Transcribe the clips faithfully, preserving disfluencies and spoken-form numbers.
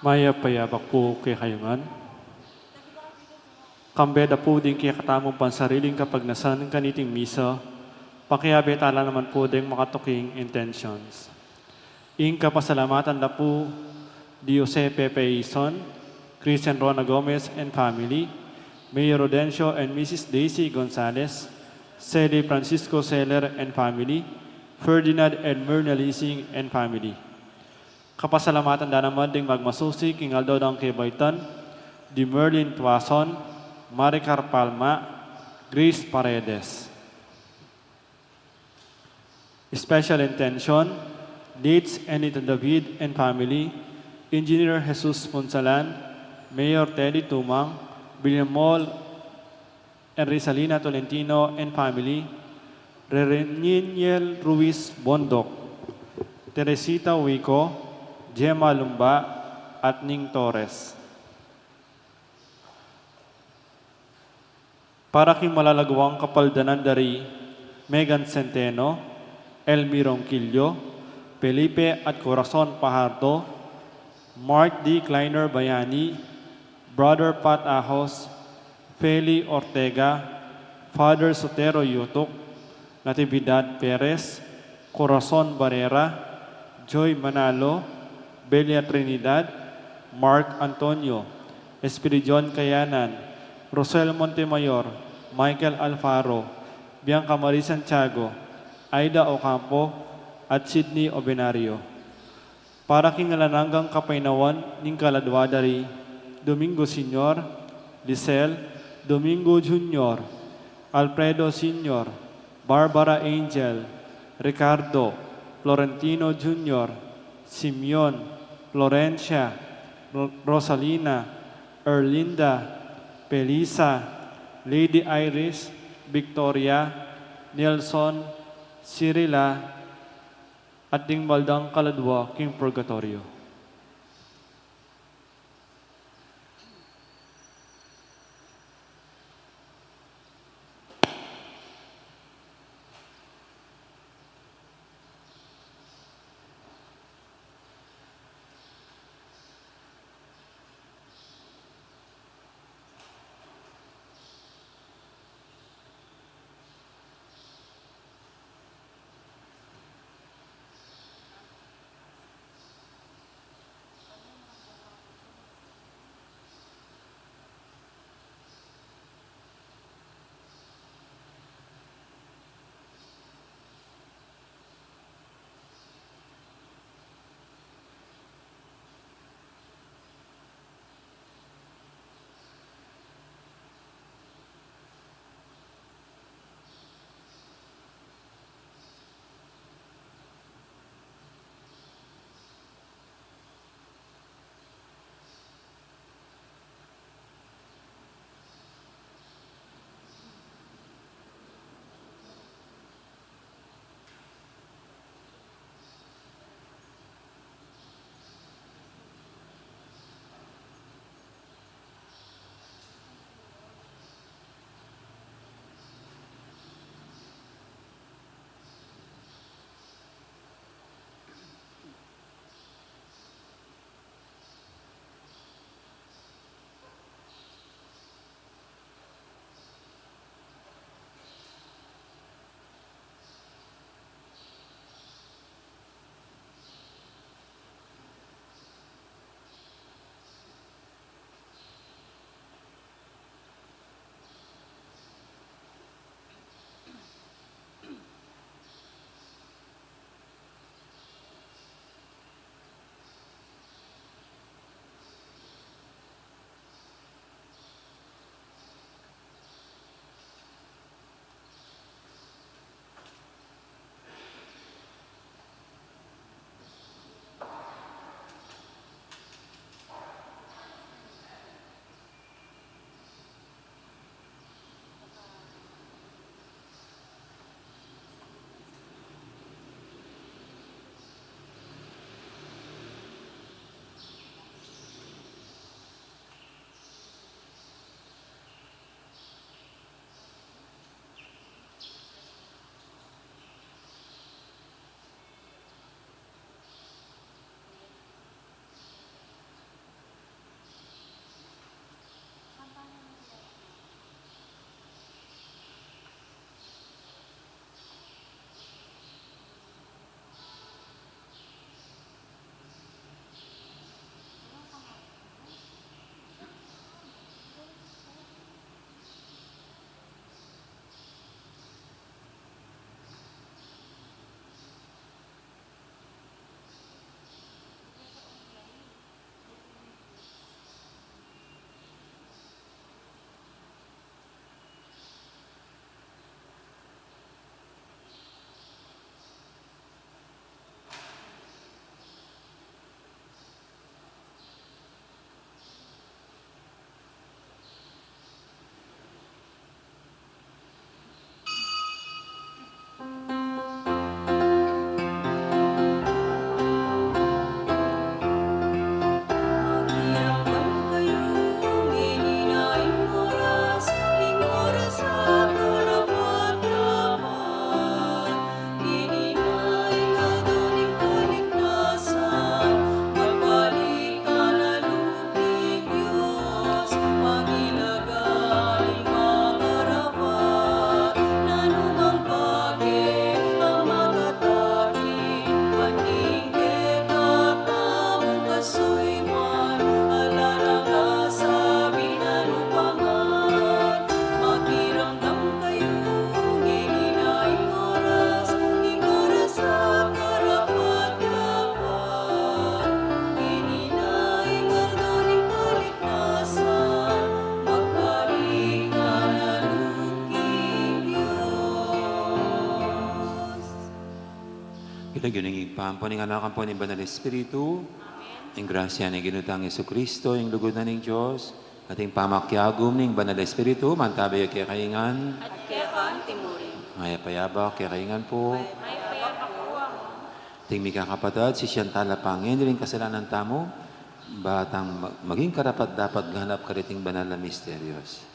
Mayap a yabak pu kekayu ngan. Kambe da pu ding kekatamung pansariling kapagnasan kaniting misa, pakiabe tala naman pu ding makatuking intentions. Ing kapasalamatan da pu di Jose Pepe Ison, Christian Rona Gomez and family, Mayor Rodencio and Missus Daisy Gonzalez, Sally Francisco Seller and family, Ferdinand and Myrna Lising and family. Kapasalamatan da naman ding magmasusi king aldo dang kebaitan, di Merlin Tuason, Maricar Palma, Grace Paredes. Special intention, Leeds Enita David and family, Engineer Jesus Punsalan, Mayor Teddy Tumang, Villamol and Rizalina Tolentino and family, Rereniel Ruiz Bondoc, Teresita Huico, Gemma Lumba, at Ning Torres. Para king malalaguang kapaldanan dari Megan Centeno, Elmi Ronquillo, Felipe at Corazon Pajardo, Mark D. Kleiner Bayani, Brother Pat Ahos, Feli Ortega, Father Sotero Yutuk, Natividad Perez, Corazon Barrera, Joy Manalo, Belia Trinidad, Mark Antonio, Espiridion Kayanan, Rosel Montemayor, Michael Alfaro, Bianca Marie Santiago, Aida Ocampo, at Sydney Obenario. Para king alang anggang kapaynawan ning kaladua dari Domingo Senior, Lisel, Domingo Junior, Alfredo Senior, Barbara Angel, Ricardo, Florentino Junior, Simeon, Florencia, Ro-, Rosalina, Erlinda, Felisa, Lady Iris, Victoria, Nelson, Cirila, at ding mabaldang kaladua king purgatoryo. Lagyu ning Ibpa, ampo ning Anak, ampo ning Banal Espiritu. Amen. Ing grasya ning Ginu tang Jesucristo, ing lugud na ning Dios, at ing pamakiagum ning Banal Espiritu, mantabe ya kekayu ngan. At keka antimurin. Mayap a abak kekayu ngan pu. Mayap a abak pu. Ating mikakapatad, sisian tala pangin ring kasalanan tamu, ba tang ma-, maging karapat-dapat ganap kariting banal a misterios.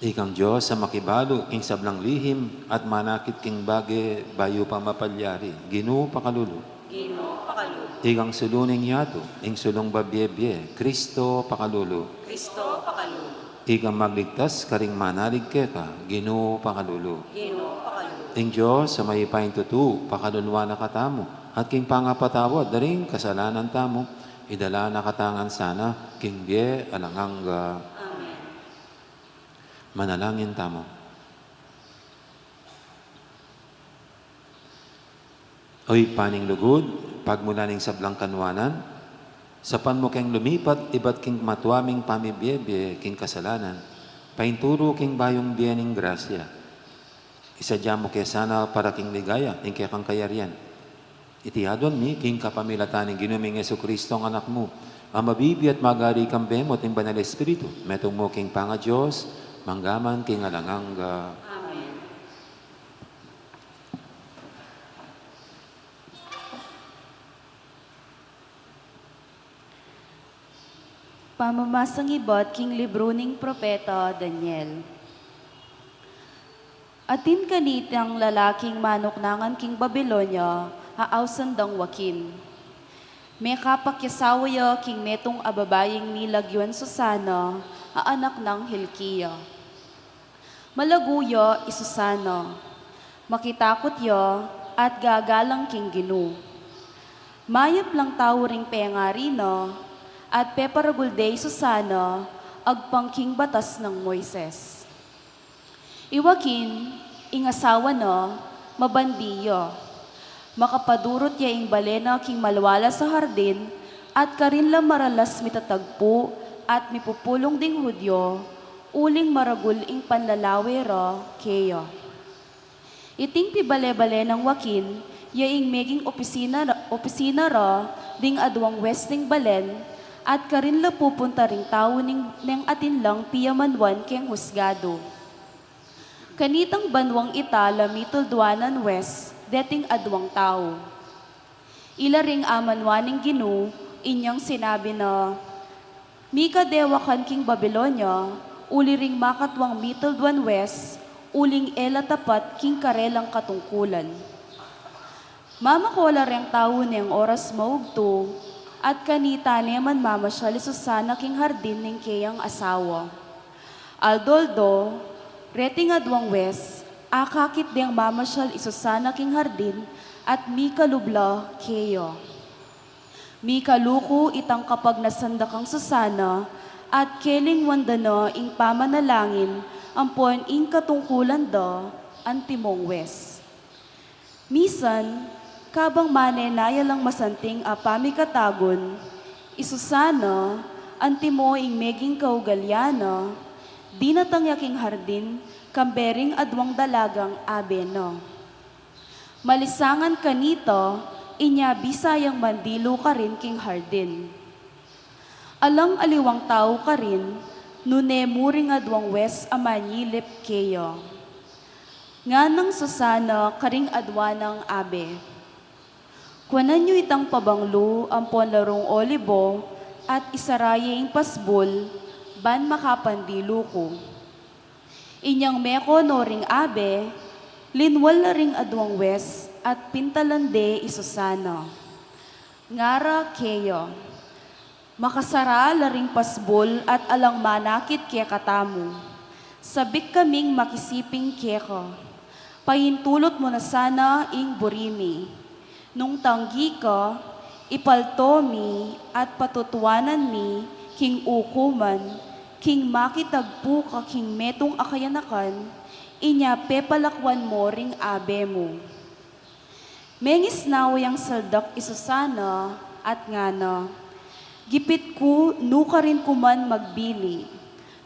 Ikang Dios a makibalu king sablang lihim at manakit king bage bayu pa mapalyari, Ginu pakalulu. Ginu pakalulu. Ikang sulu ning yatu, ing sulung babie-bie, Kristo pakalulu. Kristo pakalulu. Ikang magligtas karing manalig keka, Ginu pakalulu. Ginu pakalulu. Ing Dios a mayupayang tutu, pakaluluan na katamu, at king pangapatawad da ring kasalanan tamu, idala na katamu ngan sana king bie alang angga. Amen. Manalangin tamu. O Ibpa ning lugud, pagmula ning sablang kanuanan, saupan mu keng lumipat ibat king matua ming pamibie-bie king kasalanan, paintulu king bayung bie ning grasya. Isadya mu ke sana para king ligaya ning kekang kayarian. Iti aduan mi king kapamilatan ning Ginu ming Jesucristo, ing Anak mu, a mabibie at magari kambe mu at ning Banal Espiritu, metung mu king pangaDios, mangga man king alang angga. Amen. Pamamasang ibat king libru ning propeta Daniel. Atin kanitang lalaking manuknangan king Babilonia a ausan dang Joaquin. Mekapakiasawa ya king metung a babaing milagyuan Susana a anak nang Hilkia. Malagu ya i Susana, makitakut ya at gagalang king Ginu. Mayap lang tau ring pengari na, at peparagul de i Susana agpang king batas nang Moises. I Joaquin, ing asawa na, mabandi ya. Makapadurut ya ing bale na king malwalas a hardin, at karin la maralas mitatagpu at mipupulung ding Judio, uling maragul ing panlalawe ra keya. Iting pibale-bale nang Joaquin, ya ing meging opisina ra, opisina ra ding aduang hues ning balen, at karin la pupunta ring tau ning, neng atin lang piamanuan keng husgadu. Kanitang banuang ita la mitulduanan hues deting aduang tau. Ila ring amanuan ning Ginu, inyang sinabi na, "Mika dewakan king Babilonia, uli ring makatuang mitulduan hues, uling e la tapat king karelang katungkulan." Mamako la reng tau neng oras maugtu, at kanita ne man mamasyal i Susana king hardin ning keyang asawa. Aldo-aldo, reting aduang hues, akakit deng mamasyal i Susana king hardin, at mikalub la keya. Mikaluku itang kapagnasan da kang Susana, at kelingwan da na ing pamanalangin ampon ing katungkulan da antimong hues. Misan, kabang manenaya lang masanting a pamikatagun, i Susana, antimo ing meging kaugalian na, dinatang ya king hardin, kambe ring aduang dalagang abe na. Malisangan kanita, inya bisa yang mandilu karin king hardin. Alang aliwang tau karin, nune mu ring aduang hues a manyilip keya. Nganang Susana karing aduang abe, "Kuanan yu itang pabanglu ampon larung olibo at isara ye ing pasbul, ban makapandilu ku." Inyang meko no ring abe, linwal la ring aduang hues at pintalan de i Susana. Ngara keya, "Makasara la ring pasbul at alang manakit kekatamu. Sabik kaming makisiping keka. Paintulut mu na sana ing buri mi. Nung tanggi ka, ipalto mi at patutuanan mi king ukuman, king makitagpu ka king metung a kayanakan, inya pepalakwan mo ring abe mu." Mengisnawa yang saldak i Susana at ngana, "Gipit ku nukarin ku man magbili.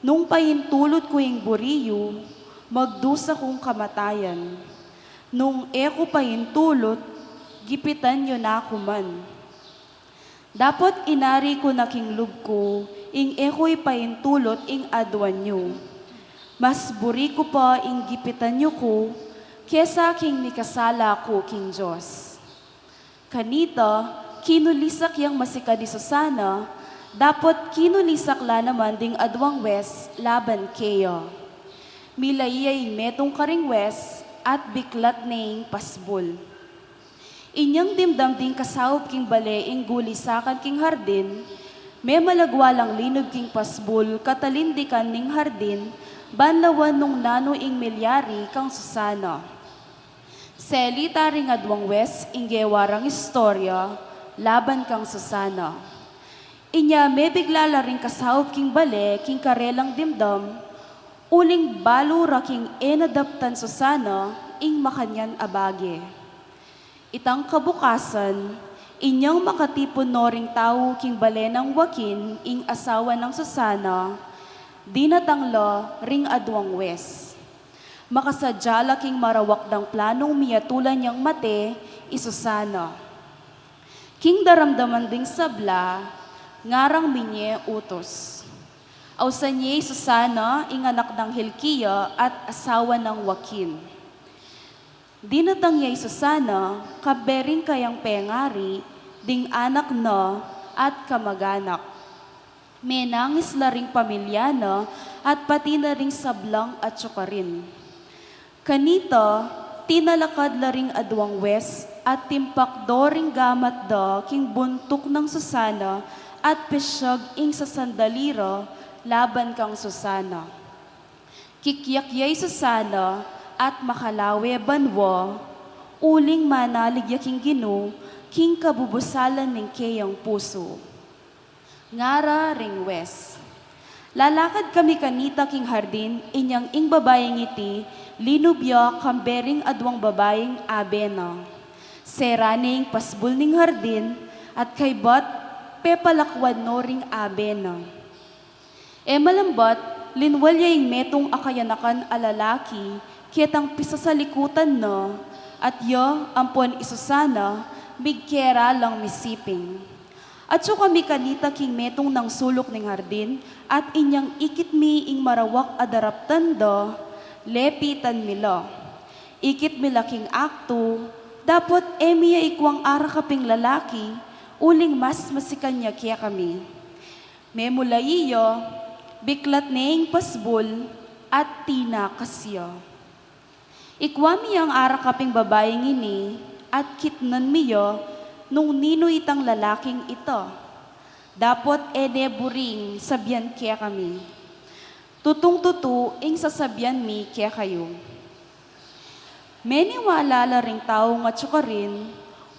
Nung paintulut ku ing buri yu, magdusa kung kamatayan. Nung e ku paintulut, gipitan yu na ku man. Dapot inari ku na king lub ku ing e ku ipaintulut ing aduan yu. Mas buri ku pa ing gipitan yu ku kesa king mikasala ku king Dios. Kanita, kinulisak yang masikan i Susana, dapot kinulisak la naman ding aduang wes laban keya. Milai ya ing metung karing wes at biklat ne ing pasbul. Inyang dimdam ding kasaup king bale ing gulisakan king hardin, memalagwa lang linub king pasbul katalindikan ning hardin, ban lawan nung nanu ing milyari kang Susana. Selita ring aduang wes ing gewa rang istorya laban kang Susana. Inya mebigla la ring kasaup king bale king karelang dimdam, uling balu ra king e na daptan Susana ing makanyan a bage. Itang kabukasan, inyang makatipun no ring tau king bale nang Joaquin ing asawa nang Susana, dinatang la ring aduang wes. Makasadya la king marawak dang planung miyatulan yang mate i Susana. King daramdaman ding sabla, ngarang minye utus. Ausan ye i Susana ing anak nang Hilkia at asawa nang Joaquin. Dinatang ya i Susana, kambe ring kayang pengari, ding anak na at kamaganak. Menangis la ring pamilya na at pati na ring sablang atsu karin. Kanita, tinalakad la ring aduang wes at timpakdo ring gamat da king buntuk nang Susana at pisyag ing sasandali ra laban kang Susana. Kikyak ya i Susana at makalawe banua, uling manalig ya king Ginu king kabubusalan ning keyang pusu. Ngara ring wes, lalakad kami kanita king hardin, inyang ing babaing iti linub ya kambe ring aduang babaing abe na. Sera ne ing pasbul ning hardin at kaybat pepalakuan no ring abe na. E malambat, linwal ya ing metung a kayanakan a lalaki ketang pisasalikutan na, at ya ampon i Susana migkera lang misiping. Atsu kami kanita king metung nang suluk ning hardin, at inyang ikit mi ing marawak a daraptan da, lepitan mi la. Ikit mi la king aktu, dapot e mi ya ikuang arakaping lalaki, uling mas masikan ya kekami. Memulai ya, biklat ne ing pasbul at tinakas ya. Ikua mi yang arakaping babaing ini at kitnan mi ya nung ninu itang lalaking ita. Dapot e ne buring sabian kekami. Tutung tutu ing sasabian mi kekayu. Meniwala la ring taung atsu karin,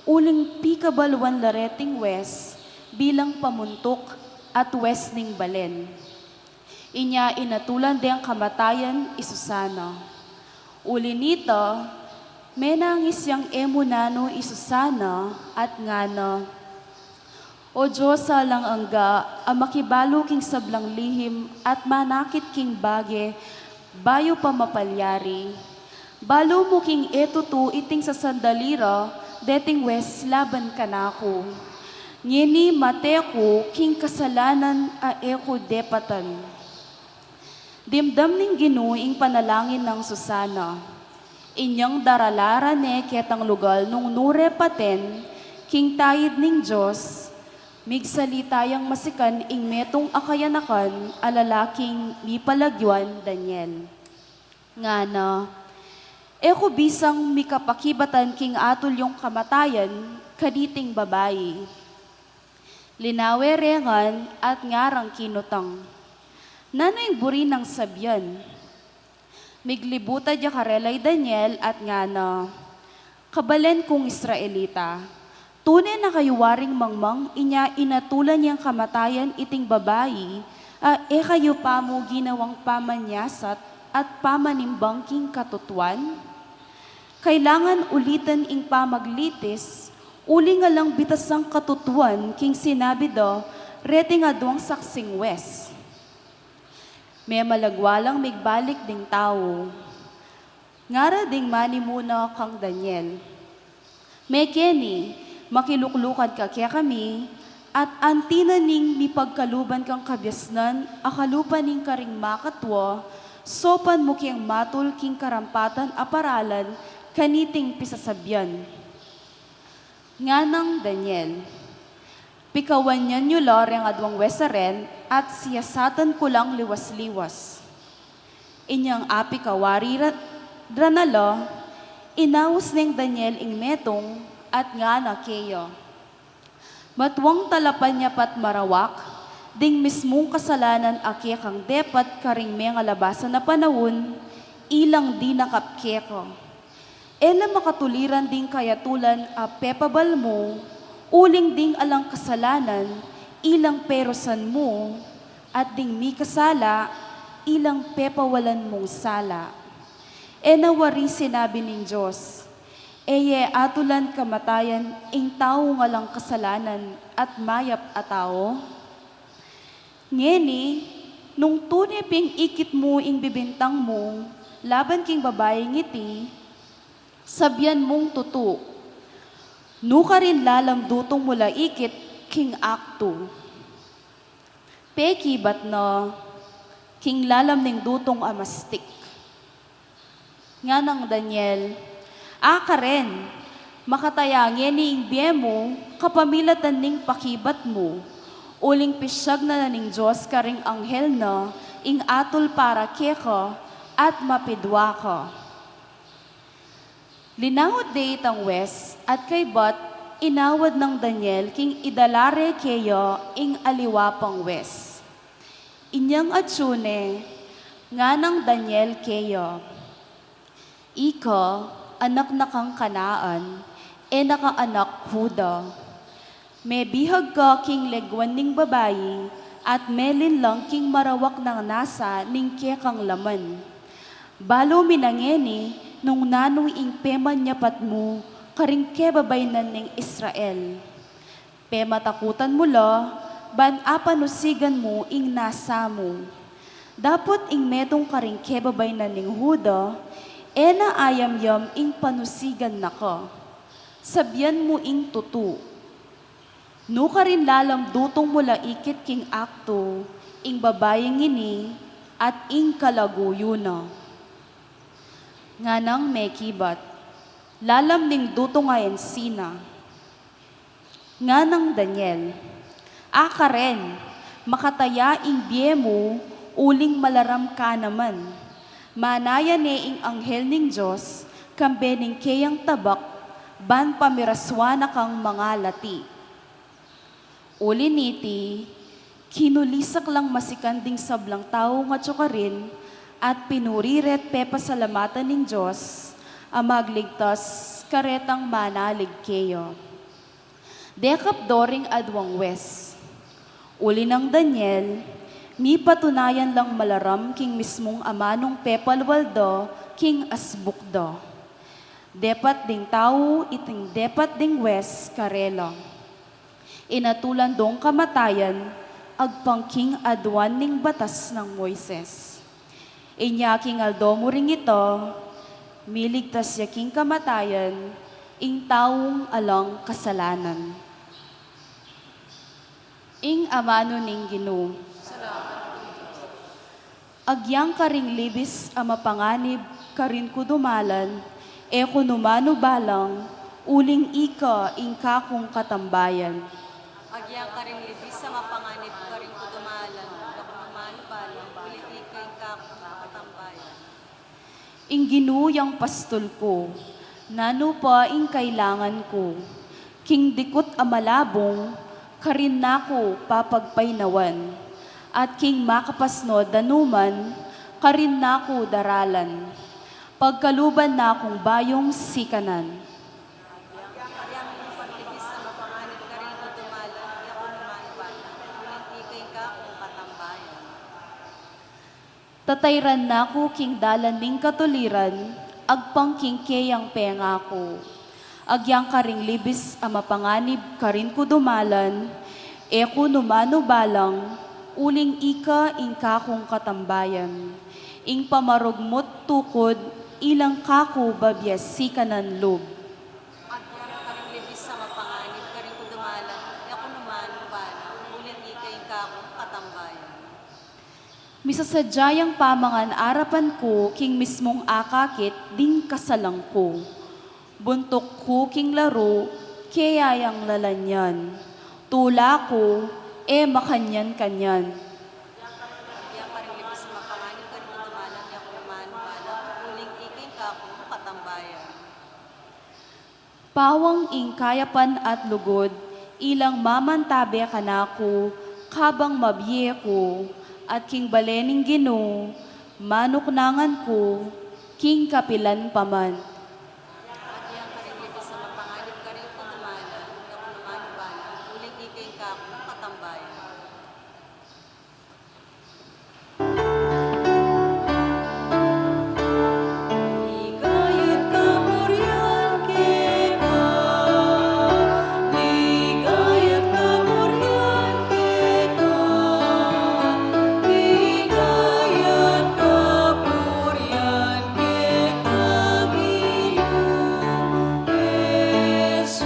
uling pikabaluan la reting wes bilang pamuntuk at wes ning balen. Inya inatulan deng kamatayan i Susana. Uli nita, menangis yang e mu nanu i Susana at ngana, O Dios alang angga, a makibalu king sablang lihim at manakit king bage, bayu pa mapalyari. Balu mu king e tutu iting sasandali ra deting wes laban kanaku. Ngeni mate ku king kasalanan a e ku depatan. Dimdam ning Ginu ing panalangin nang Susana. Inyang darala ra ne ketang lugal nung nure paten king taid ning Dios, migsalita yang masikan ing metung a kayanakan a lalaking mipalagyuan Daniel. Ngana, E ku bisang mikapakibatan king atul yung kamatayan kaniting babai. Linawe re ngan at ngarang kinutang, Nanu ing buri nang sabian? Miglibutad ya karela i Daniel at ngana, Kabalen kung Israelita, tune na kayu waring mangmang inya inatulan yang kamatayan iting babai a e kayu pamu ginawang pamanyasat at pamanimbang king katutuan? Kailangan ulitan ing pamaglitis, uling alang bitasang katutuan king sinabi da reting aduang saksing wes. Memalagwa lang migbalik ding tau. Ngara ding manimuna kang Daniel, "Mekeni, makiluklukad ka kekami, at anti na ning mipagkaluban kang kabiasnan a kalupa ning karing makatua, saupan mu keng matul king karampatan a paralan kaniting pisasabian." Nganang Daniel, "Pikawanyan yu la reng aduang wes a ren, at siyasatan ku lang liwas-liwas." Inyang apikawari ra, ra na la, inaus neng Daniel ing metung, at ngana keya, "Matuang talapanyapat marawak, ding mismung kasalanan a kekang depat karing mengalabasan a panaun, ilang dinakap keka. E la makatuliran ding kayatulan a pepabal mu, uling ding alang kasalanan, ilang perusan mu, at ding mikasala, ilang pepawalan mung sala." E na wari sinabi ning Dios, "E ye atulan kamatayan ing taung alang kasalanan at mayap a tau?" Ngeni, nung tune ping ikit mu ing bibintang mu laban king babaing iti, sabian mung tutu, nukarin lalam dutung mu la ikit king aktu. Pekibat na king lalam ning dutung a mastik. Nganang Daniel, "A karen, makataya ngeni ing bie mu kapamilatan ning pakibat mu, uling pisyag na na ning Dios karing anghel na ing atul para keka at mapidua ka." Linaud de itang wes, at kaybat inawad nang Daniel king idala re keya ing aliwa pang wes. Inyang atyu ne, nganang Daniel keya, "Ika, anak na kang Kanaan, e na ka anak Juda. Mebihag ka king leguan ning babai, at melinlang king marawak nang nasa ning kekang laman. Balu mi na ngeni nung nanu ing pemanyapat mu karing kebabaynan ning Israel. Pematakutan mu la, ban apanusigan mu ing nasa mu. Dapot ing metung karing kebabaynan ning Juda, e na ayamyam ing panusigan na ka. Sabian mu ing tutu. Nukarin lalam dutung mu la ikit king aktu, ing babaing ini, at ing kalaguyu na." Nganang mekibat, "Lalam ning dutung a ensina." Nganang Daniel, "A karen, makataya ing bie mu, uling malaram ka naman. Manaya ne ing anghel ning Dios, kambe ning keyang tabak, ban pamirasuan na kang mangalati." Uli niti, kinulisak lang masikan ding sablang taung atyu karin, at pinuri re't pepasalamatan ning Dios a magligtas karetang manalig keya. Dekap do ring aduang wes. Uli nang Daniel, mipatunayan lang malaram king mismung amanung pepalwal da king asbuk da. Depat ding tau iting depat ding wes karela. Inatulan dong kamatayan agpang king aduan ning batas nang Moises. Inya king aldo mu ring ita, miligtas ya king kamatayan ing taung alang kasalanan. Ing amanu ning Ginu. Agyang karing libis a mapanganib karin ku dumalan, e ku nu manu balang, uling ika ing kakung katambayan. Agyang karing libis a mapanganib karin ku dumalan, e ku nu manu balang, uling ika ing kakung katambayan. Ing Ginu yang pastul ku, nanu pa ing kailangan ku? King dikut a malabung, karin na ku papagpainawan, at king makapasnud a danuman, karin na ku daralan. Pagkaluban na kung bayung sikanan. Tatayran na ku king dalan ning katuliran, agpang king keyang pengaku. Agyang karing libis a mapanganib karin ku dumalan, e ku nu manu balang, Uling ika ing kakung katambayan, ing pamarugmut tukud ilang kaku babie sikanan lub. Agya ka karing libis a mapanganib karing kudumalan, yaku naman bana, uling ika ing kakung katambayan. Misasadya yang pamangan arapan ku king mismung akakit ding kasalang ku. Buntuk ku king laru, keya yang lalanyan. Tula ku, e makanyan-kanyan. Agya ka karing libis a mapanganib karing kudumalan, yaku naman bana, uling ika ing kakung katambayan. Pawang ing kayapan at lugud, ilang mamantabe kanaku, kabang mabie ku, at king bale ning Ginu, manuknangan ku, king kapilan pa man. Agya ka karing libis a mapanganib karing kudumalan, yaku naman bana, uling ika ing kakung katambayan. Ligaya at kapurian keka, ligaya at kapurian keka, ligaya at kapurian keka, Ginu Jesus.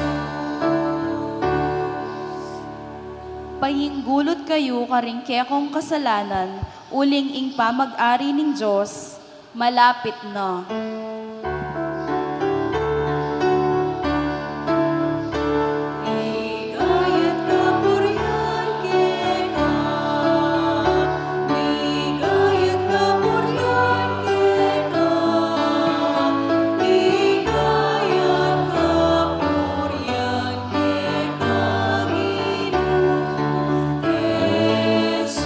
Payinggulut kayu karing kekong kasalanan, uling ing pamag-ari ning Dios malapit na. Ligaya at kapurian keka, ligaya at kapurian keka, ligaya at kapurian keka, Ginu Jesus.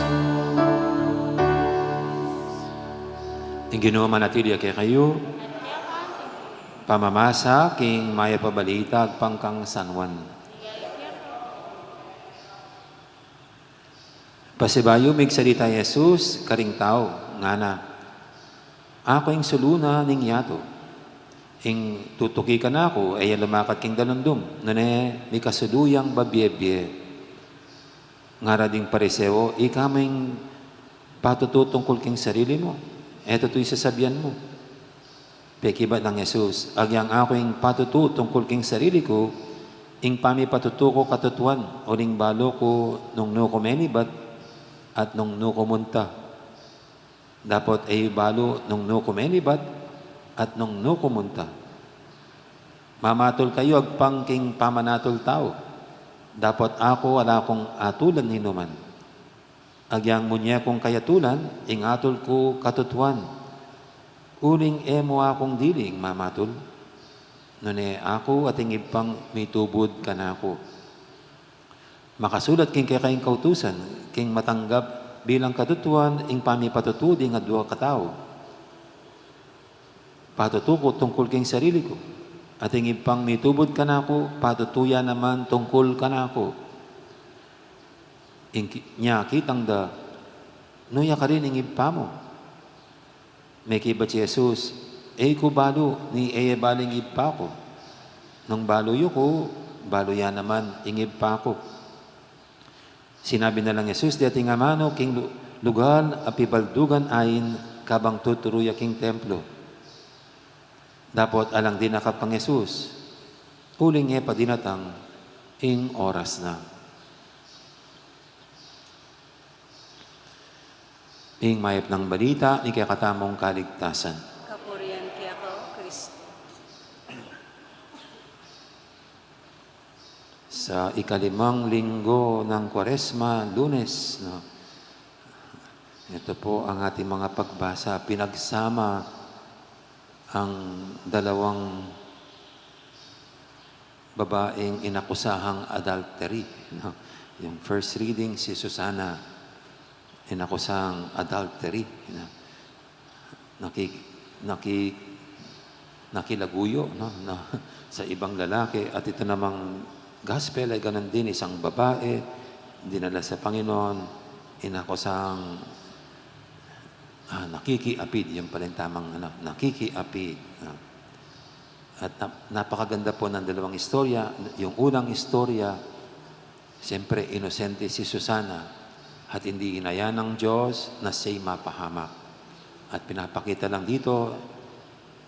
Ing Ginu manatili ya kekayu. Pamamasa king Mayap a Balita agpang kang San Juan. Pasibayu, migsalita i Jesus karing tau, ngana, "Aku ing suluna ning yatu. Ing tutuki kanaku, e ya lumakat king dalundung, nune mikasulu yang babie-bie." Ngara ding Pariseo, "Ika mu ing patutu tungkul king sarili mu, e tutu ing sasabian mu." Pekibat nang Jesus, "Agyang aku ing patutu tungkul king sarili ku, ing pamipatutu ku katutuan, uling balu ku nung nu ku menibat at nung nu ku munta. Dapot e yu balu nung nu ku menibat at nung nu ku munta. Mamatul kayu agpang king pamanatul tau. Dapot aku ala kung atulan ninuman. Agyang munye kung kayatulan, ing atul ku katutuan. Uling e mu akung dili ing mamatul, nune aku at ing Ibpang mitubud kanaku." Makasulat king kekaing kautusan, king matanggap bilang katutuan ing pamipatutu ding adua katau. Patutu ku tungkul king sarili ku, at ing Ibpang mitubud kanaku, patutu ya naman tungkul kanaku. Ing ki-, nya kitang da, "Nu ya karin ing Ibpa mu?" Mekibat i Jesus, "E ku balu ni e ye bali ing Ibpa ku. Nung balu yu ku, balu ya naman ing Ibpa ku." Sinabi na lang Jesus deti ing amanu king lu-, lugal a pibaldugan ain kabang tuturu ya king templo. Dapot alang dinakap kang Jesus, uling e pa dinatang ing oras na. Ing mayap nang balita ning kekatamung kaligtasan. Kapurian keka, O Kristo. Sa ikalimang linggo ng Kwaresma, Lunes, no? Ito po ang ating mga pagbasa. Pinagsama ang dalawang babaeng inakusahang adultery, no? Yung first reading, si Susana, inakusahang adultery, no? Naki-, naki-, nakilaguyo, no? Na, sa ibang lalaki, at ito namang gospel ay ganun din, isang babae, dinala sa Panginoon, inakusahang, ah, nakikiapid, yung pala yung tamang, ano, nakikiapid, no? At nap-, napakaganda po ng dalawang istorya. Yung unang istorya, siyempre, inosente si Susana. At hindi hinayaan ng Diyos na siya'y mapahamak. At pinapakita lang dito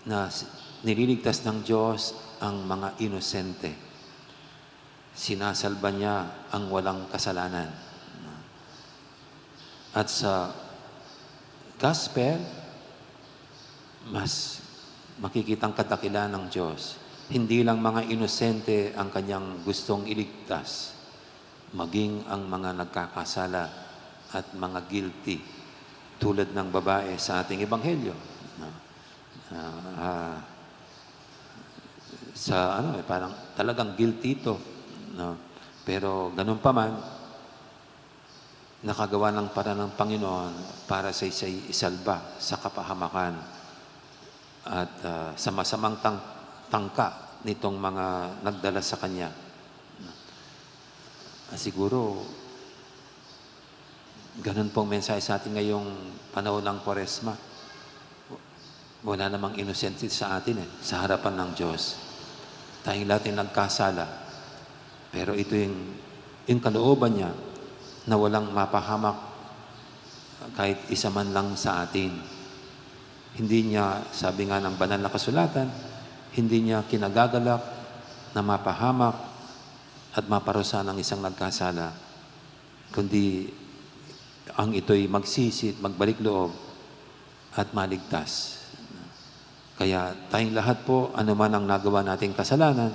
na s-, nililigtas ng Diyos ang mga inosente. Sinasalba niya ang walang kasalanan. At sa gospel, mas makikitang kadakilaan ng Diyos. Hindi lang mga inosente ang kanyang gustong iligtas, maging ang mga nagkakasala at mga guilty, tulad ng babae sa ating ebanghelyo. No? Ah, ah, sa ano, eh, parang talagang guilty ito, no? Pero ganun pa man, nakagawa ng paraan ng Panginoon para sa isa'y isalba sa kapahamakan at, ah, sa masamang tang-, tangka nitong mga nagdala sa kanya. Ah, siguro, ganun pong mensahe sa atin ngayong panahon ng Kwaresma. Wala namang inosente sa atin, eh, sa harapan ng Diyos. Tayong lahat ay nagkasala. Pero ito yung, yung kalooban niya na walang mapahamak kahit isa man lang sa atin. Hindi niya, sabi nga ng banal na kasulatan, hindi niya kinagagalak na mapahamak at maparusahan ang isang nagkasala, kundi ang ito'y magsisi at magbalik loob at maligtas. Kaya tayong lahat po, anuman ang nagawa nating kasalanan,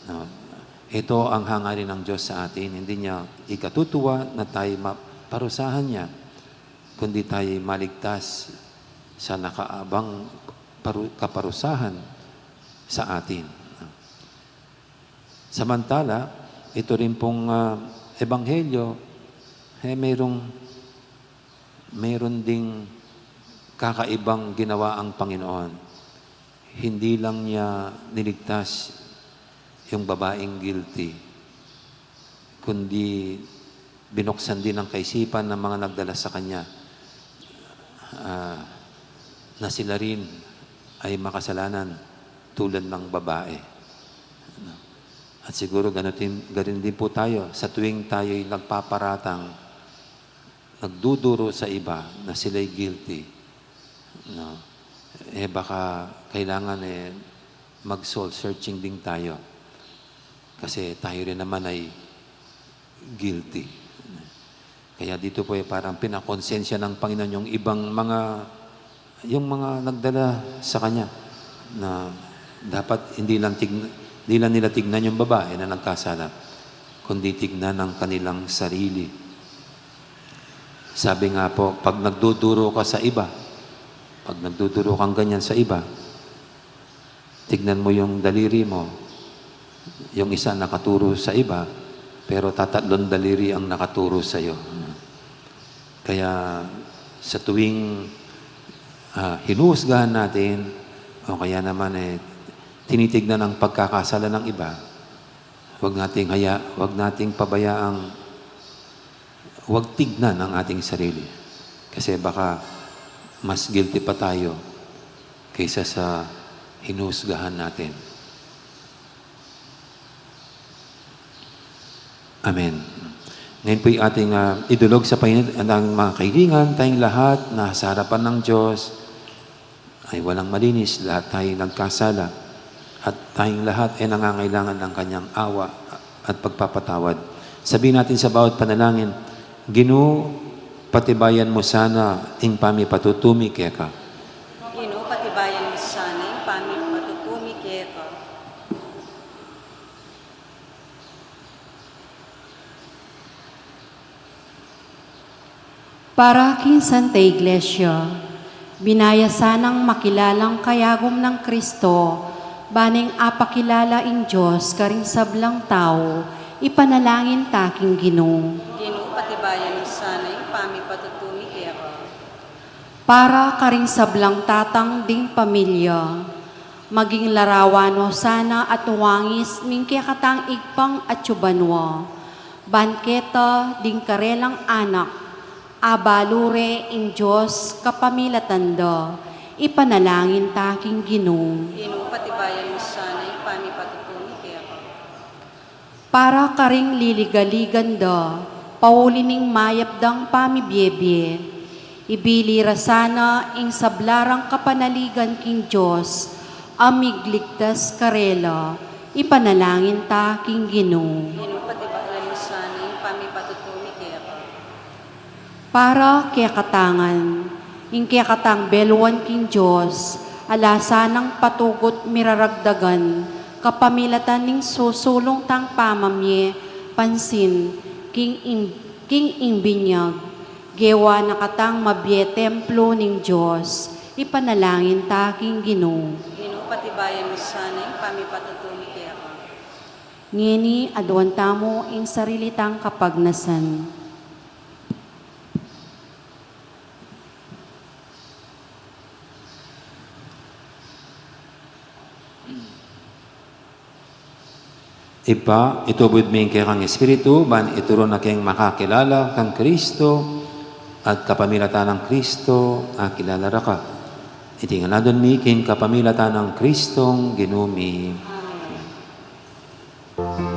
no, ito ang hangarin ng Diyos sa atin. Hindi niya ikatutuwa na tayo ma-, parusahan niya, kundi tayo maligtas sa nakaabang paru-, kaparusahan sa atin. Samantala, ito rin pong, ah, ebanghelyo, eh, mayroong, mayroon ding kakaibang ginawa ang Panginoon. Hindi lang niya niligtas yung babaeng guilty, kundi binuksan din ang kaisipan ng mga nagdala sa kanya, ah, na sila rin ay makasalanan tulad ng babae. At siguro ganun din, ganun din po tayo sa tuwing tayo'y nagpaparatang, nagduduro sa iba na sila'y guilty, no? Eh, baka kailangan, eh, mag-soul searching din tayo. Kasi tayo rin naman ay guilty. Kaya dito po, eh, parang pinakonsensya ng Panginoon yung ibang mga, yung mga nagdala sa kanya na dapat hindi lang tig-, hindi lang nila tignan yung babae na nagkasala, kundi tignan ang kanilang sarili. Sabi nga po, pag nagduduro ka sa iba, pag nagduduro kang ganyan sa iba, tignan mo yung daliri mo, yung isa nakaturo sa iba, pero tatatlong daliri ang nakaturo sa'yo. Kaya sa tuwing, ah, hinuhusgahan natin, o kaya naman, eh, tinitignan ang pagkakasala ng iba, wag nating haya-, wag nating pabayaang wag tignan ang ating sarili. Kasi baka mas guilty pa tayo kaysa sa hinuhusgahan natin. Amen. Ngayon po'y ating, ah, idulog sa Panginoon ang mga kaibigan, tayong lahat na sa harapan ng Diyos ay walang malinis, lahat tayo nagkasala, at tayong lahat ay nangangailangan ng kanyang awa at pagpapatawad. Sabihin natin sa bawat panalangin, "Ginu, patibayan mu sana ing pamipatutumi keka." Ginu, patibayan mu sana ing pamipatutumi keka. Para king Santa Iglesia, binaya sanang makilalang kayagum nang Kristo, ban ing apakilala ing Dios karing sablang tau, ipanalangin ta king Ginu. Ginu, patibayan mu sana ing pamipatutumi keka. Para karing sablang tatang ding pamilya, maging larawan no sana at wangis ning kekatang Ibpang atsu banua, ban keta ding karelang anak, abalu re ing Dios kapamilatan da, ipanalangin ta king Ginu. Ginu, patibayan mu sana ing pamipatutumi keka. Para karing liligaligan da, Pauli ning mayap dang pamibie-bie, ibili ra sana ing sabla rang kapanaligan king Dios a migligtas karela. Ipanalangin ta king Ginu. Ginu, patibayan mu sana ing pamipatutu mi keka. Para kekatang ngan, ing kekatang beluan king Dios, ala sanang patugut miraragdagan kapamilatan ning susulung tang pamamie pansin king ing-, king ing binyag, gewa na katang mabie templo ning Dios. Ipanalangin ta king Ginu. Ginu, patibayan mu sana ing pamipatutu mi keka. Ngeni, aduan tamu ing sarili tang kapagnasan. Ibpa, itubud mi ing kekang Espiritu, ban ituru na keng makakilala kang Kristo, at kapamilatan nang Kristo, akilala ra ka. Iti ngan aduan mi king kapamilatan nang Kristong Ginu mi. Amen.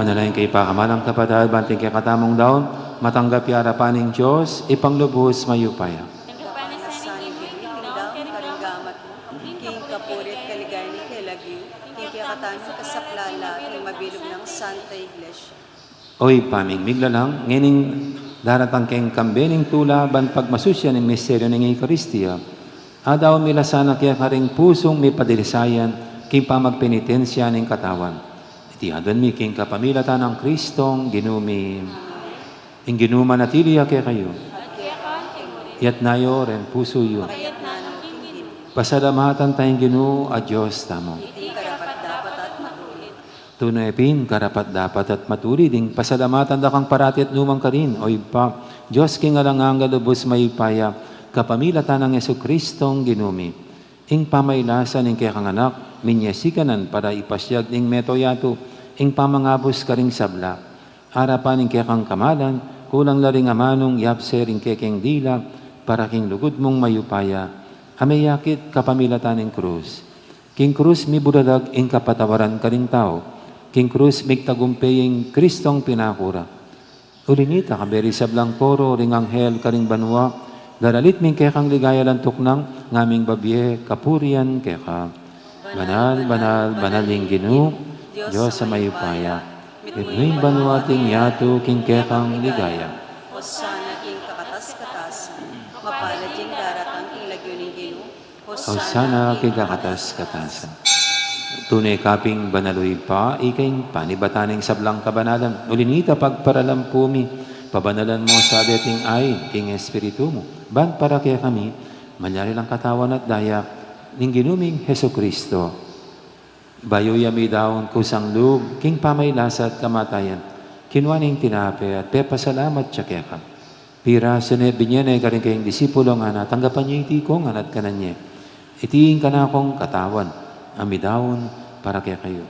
Manalangin kayu pa, kamalan kung kapatad, ban ing kekatamung daun matanggap ya arapan ning Dios, Ibpang lubus mayupaya. Ing kapanasan ning Ginu, ing daun karing gamat mu, king kapurian at kaligayan ning kayang lagyu, king kekatamung kasaplalan at ning mabilug nang Santa Iglesia. O Ibpa ming miglalang, ngening daratang keng kambe ning tula ban pagmasusyan ing misteryu ning Eukaristia, adaun mi la sana keka ring pusung mipadilisayan king pamagpenitensya ning katawan. Iti aduan mi king kapamilatan nang Kristong Ginu mi. Ing Ginu manatili ya kekayu. Iyatas yu reng pusu yu. Pasalamatan taya ing Ginu a Dios tamu. Iti karapat-dapat at matulid. Tune pin karapat-dapat at matulid ing pasalamatan da kang parati at nu man karin, O Ibpa, Dios king alang angga, lubus mayupaya, kapamilatan nang Jesucristong Ginu mi. Ing pamagkasakit ning kekang Anak, minyesi ka nan para ipasiag ning mabilug a yatu ing pamangabus karing sabla. Arapan ning kekang kamalan, kulang la ring amanung yapse ring kekeng dila para king lugud mung mayupaya a meyakit kapamilatan ning krus. King krus mibulalag ing kapatawaran karing tau. King krus migtagumpey ing Kristong pinaku ra. Uli na nita, kayabe ring sablang koro ring anghel karing banua, daralit mi ing kekang ligaya alang tuknang, ngaming babie kapurian keka. Banal, banal, banal ing Ginu, Dios a mayupaya. Mitmu ing banua at ing yatu king kekang ligaya. Hosana king kakatas-katasan. Mapalad ing daratang king lagyu ning Ginu. Hosana king kakatas-katasan. Tune ka pin banal, O Ibpa, ika ing panibatan ning sablang kabanalan. Uli na nita, pagparalampu mi, pabanalan mu sa deting ain king Espiritu mu, ban para kekami malyari lang katawan at daya ning Ginu ming Jesucristo. Bayu ya midaun kusang lub king pamagkasakit at kamatayan, kinua ne ing tinape at pepasalamat ya keka. Pirasu ne, binie ne karing kayang disipulo, ngana, tanggapan ye iti, ikong ngan at kanan ye. Iti ing kanakung katawan, a midaun para kekayu.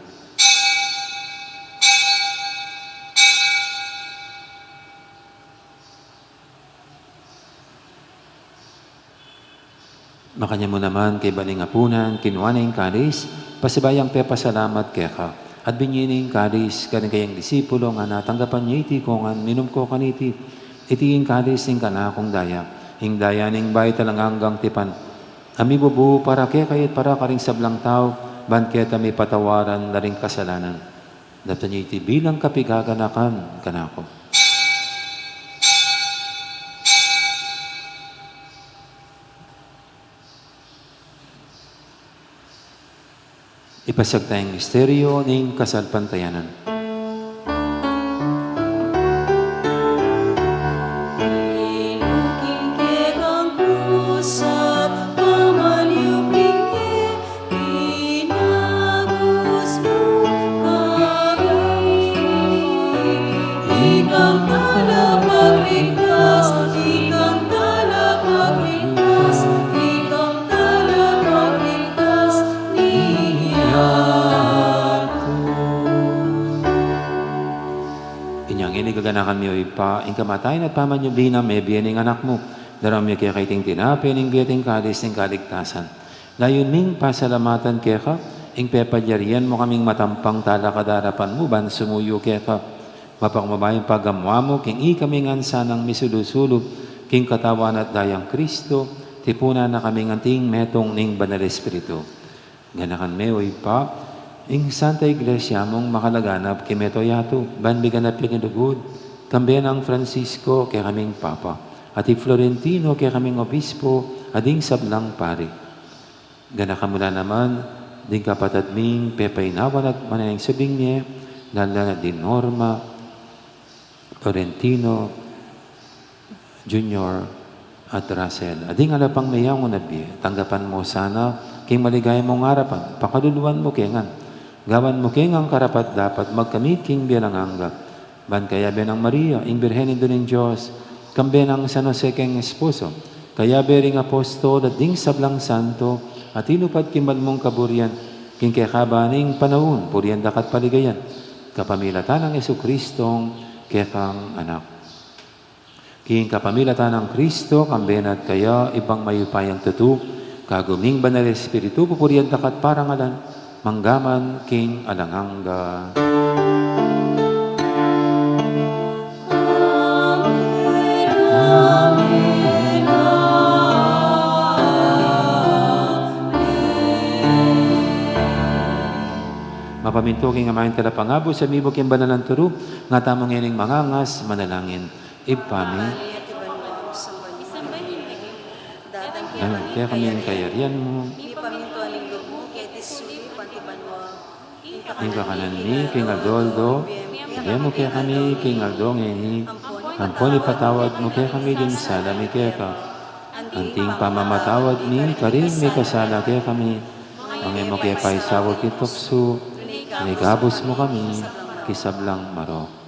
Makanyan mu naman kaybat ning apunan, kinua ne ing kalis, pasibayu yang pepasalamat keka, at binie ne ing kalis karing kayang disipulo, ngana: Tanggapan ye iti kongan, minum ko kaniti. Iti ing kalis ning kanakung daya, ing daya ning bayu at alang anggang tipan, a mibubu para kekayu at para karing sablang tau, ban keta mipatawaran la ring kasalanan. Daptan ye iti bilang kapigaganakan kanaku. Ipasiag taya ing misteryu ning kasalpantayanan. Inukin ke kang krus at pamanyubling ye, pinagusmu kami. Ikang talapagligtas, ikang talapagligtas, ikang talapagligtas ning yatu. Inya ngeni gaganakan mi, o Ibpa, ing kamatayan at pamanyubli na mebie ning Anak mu. Daraun mi keka iting tinape ning bie at ing kalis ning kaligtasan. Layun ming pasalamatan keka ing pepalyarian mu kaming matampang talakad king arapan mu ban sumuyu keka. Mapakumbaba ing pagamu-amu mu king ikami ngan sanang misulu-sulu king Katawan at Dayang Kristo, tipunan na kaming anting metung ning Banal Espiritu. Ganakan me, o Ibpa, ing Santa Iglesia mung makalaganap king mabilug a yatu, ban miganap ya king lugud, kambe nang Francisco kekaming Papa, at i Florentino kekaming Obispo, at ding sablang pari. Ganakan mu la naman ding kapatad ming pepainawan at maneneng subling mie, lalu na di Norma, Florentino Junior at Russell, at ding ala pang meyaun a bie. Tanggapan mu sana king maligaya mung arapan, pakaluluan mu ke ngan, gawan mu ke ngan karapat-dapat magkamit king bie alang angga, ban kayabe nang Maria, ing Birhen Indu ning Dios, kambe nang San Jose keng esposo, kayabe ring apostol at ding sablang santo a tinupad king banal mung kaburian king kekaba ning panaun, purian da ka at paligayan, kapamilatan nang Jesucristong kekang Anak. King kapamilatan nang Kristo, kambe na at kaya, Ibpang mayupayang tutu, kagum ning Banal Espiritu, pupurian da ka at parangalan, mangga man king alang angga. Amen, amen, amen. Mapamintu king amanung talapangabus, a mibuk king banal a turu, nga tamu ngening mangangas manalangin. Ibpa mi, datang kekami ing kayarian mu. Mipamintuan ing lub mu keti sulip anti banua. Ing kakanan mi king aldo-aldo ibie mu kekami king aldo ngeni. Ampon ipatawad mu kekami ding sala mi keka, anti ing pamamatawad mi karing mikasala kekami. Manga e mu ke paisaul king tuksu, nune ikabus mu kami king sablang marok.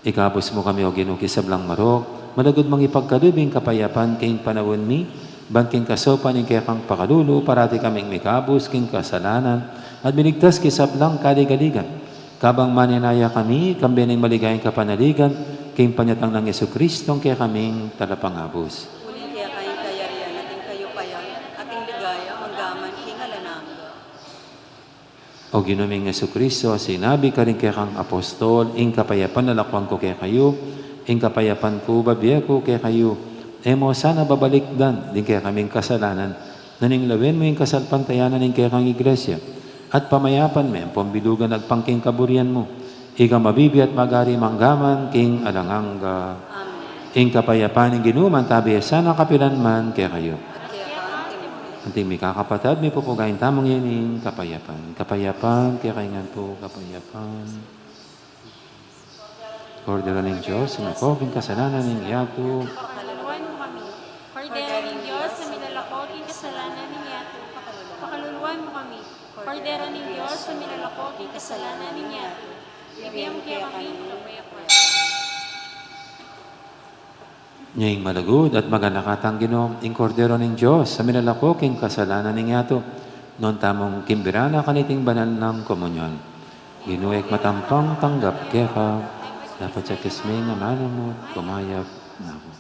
Ikabus mu kami, O Ginu, king sablang marok, malugud mung ipagkalub ing kapayapan king panaun mi, ban king kasaupan ning kekang pakalulu, parati kaming mikabus king kasalanan, at miligtas king sablang kaligaligan. Kabang manenaya kami, kambe ning maligayang kapanaligan, king panyatang nang Jesucristong kekaming talapangabus. Uling keka ing kayarian, at ing kayupayan, at ing ligaya, mangga man king alang angga. O Ginu ming Jesucristo, sinabi karing kekang apostol, ing kapayapan lalakwan ku kekayu, ing kapayapan ku bibie ku kekayu. E mu sana babalikdan ding kekaming kasalanan, nune lawen mu ing kasalpantayanan ning kekang Iglesia, at pamayapan me ampon bilugan agpang king kaburian mu. Ika mabibie at magari mangga man king alang angga. Amen. Ing kapayapan ning Ginu mantabi ya sana kapilan man kekayu. At keka anti mu. Anting mikakapatad, mipupugayan tamu ngening kapayapan. Kapayapan kekayu ngan pu, kapayapan. Kordero ning Dios, a mipawad king kasalanan ning yatu. Pakaluluan mu kami. Kordero ning Dios, a milalako king kasalanan ning yatu. Pakaluluan mu kami. Kordero ning Dios, a milalako king kasalanan ning yatu. Ibie mu kekami ing kapayapan. Nya ing malugud at maganaka tang Ginu, ing Kordero ning Dios, a milalako king kasalanan ning yatu. Nuan tamung kimbira na kaniting banal nang komunyon. Ginu, ikmat ku pang tanggap keka, dapot sa king amanu mu, kumayap na ku.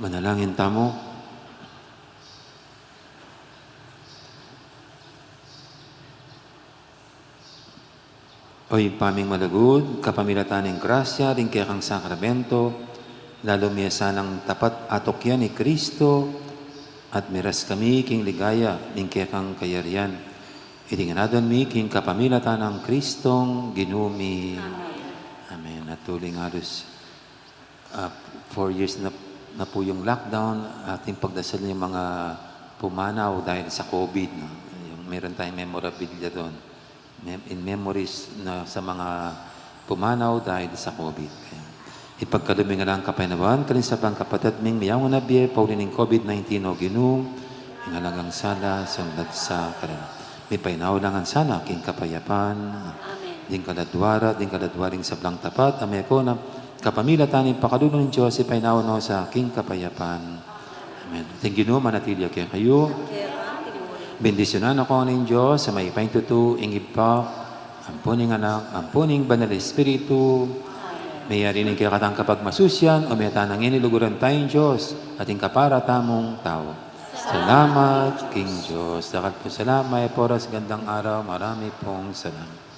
Manalangin tamu. O Ibpa ming malugud, kapamilatan ning grasya ding kekang sakramento, lalu mi sanang tapat atukyan i Kristo, At miras kami king ligaya ning kekang kayarian. Iti ngan aduan mi king kapamilatan nang Kristong Ginu mi. Amen. Amen. At uling halos, ah, four years na, na po yung lockdown, ating pagdasal yung mga pumanaw dahil sa COVID, no? Yung meron tayong memorabilia doon. Mem-, in memories na sa mga pumanaw dahil sa COVID. Kaya, ipagkalub mi ngan lang kapainawan karing sablang kapatad ming miyawang na bie, pauli ning COVID nineteen, O Ginu, ing alang sala, sumbat sa karela. Mipainaw la ngan sana king kapayapan. Amen. Ding kaladua ra, ding kaladua ring sablang tapat, a meko na kapamilatan ning pakalulu ning Dios, ipainaw no sa king kapayapan. Amen. Ing Ginu manatili ya kekayu. Bendisyunan na kayu ning Dios a mayupaya king tutu, ing Ibpa, ampo ning Anak, ampo ning Banal Espiritu. Amen. Meyari ning kekatang kapagmasusian, o meta na ngeni luguran taya ing Dios, at ing kapara tamung tau. Salamat king Dios. Dakal pung salamat, mayap a oras, gandang araw, marami pong salamat.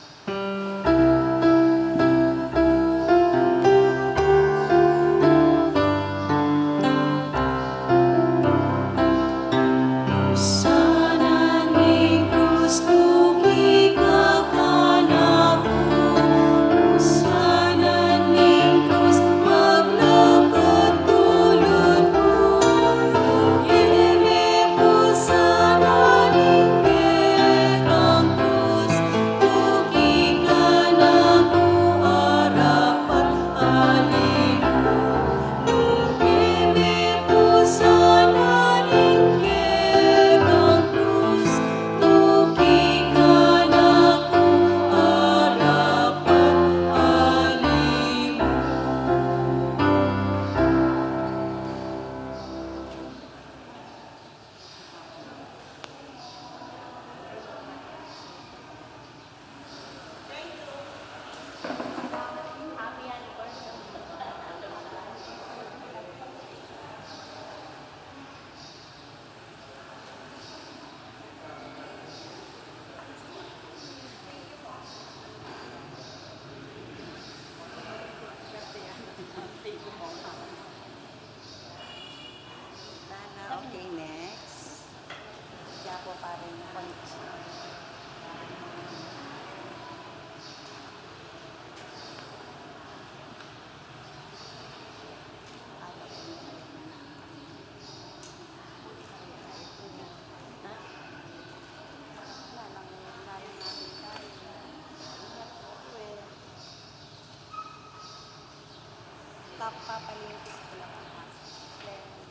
Sana, okay, next. Siya po pa rin yung connection. Papalimpis ko lang ang aso.